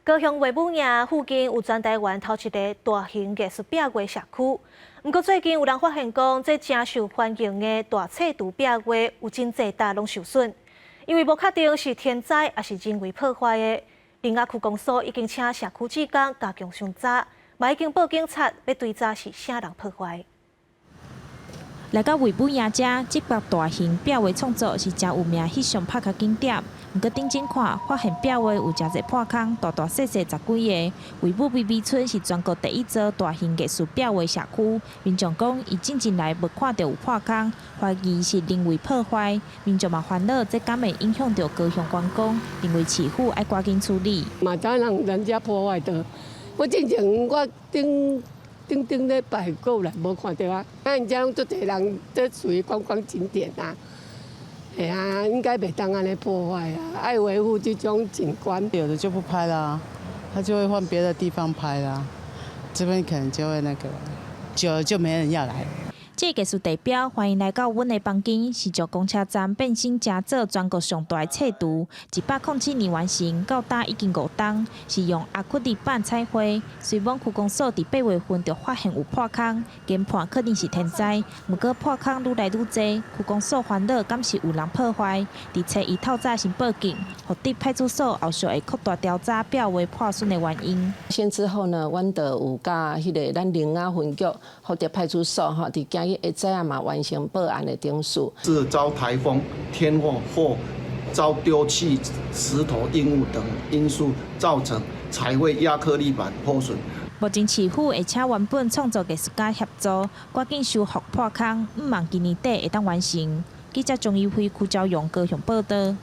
高雄衛武營附近有全台灣頭一个大型藝術壁畫社區。毋過最近有人發現講，這誠受歡迎的大冊櫥壁畫有真濟搭攏受損，因為無確定是天災抑是人為破壞的。苓雅區公所已經請社區志工加強巡查，嘛已經報警察欲追查是啥人破壞。來到衛武營遮，這幅大型壁畫創作是誠有名翕相拍卡景點。毋過定睛看，發現壁畫有誠濟破空，大大細細十幾个。衛武微微村是全國第一座大型藝術壁畫社區。民眾講，伊進前來無看著有破空，懷疑是人為破壞。民眾嘛煩惱，這敢會影響著高雄觀光，認為市府愛趕緊處理。嘛知人人家破壞的，我進前我頂頂頂禮拜過來無看著啊，啊，𪜶遮攏足濟人，這屬於觀光景點啊，嘿啊，應該袂當按呢破壞啊，愛維護這種景觀。有的就不拍啦，他就會換別的地方拍啦，這邊可能就會那個，久了就沒人要來。這個藝術地標歡迎來到阮的房間，是從公車站變身成做全國上大的冊櫥。107年完成，到今已經5冬，是用亞克力板彩繪。雖罔區公所佇8月份就發現有破空，研判可能是天災。毋過破空愈來愈濟，區公所煩惱敢是有人破壞。佇初一透早先報警，福德派出所後續會擴大調查壁畫破損的原因。先之後呢，阮就有佮彼个咱苓雅分局福德派出所吼，佇今日下早仔嘛完成報案的程序。是遭颱風、天候或遭丟棄石頭、硬物等因素造成彩繪亞克力板破損。目前市府會請原本創作藝術家協助，趕緊修復破空，向望今年底會當完成。記者鍾怡輝、邱昭勇高雄報導。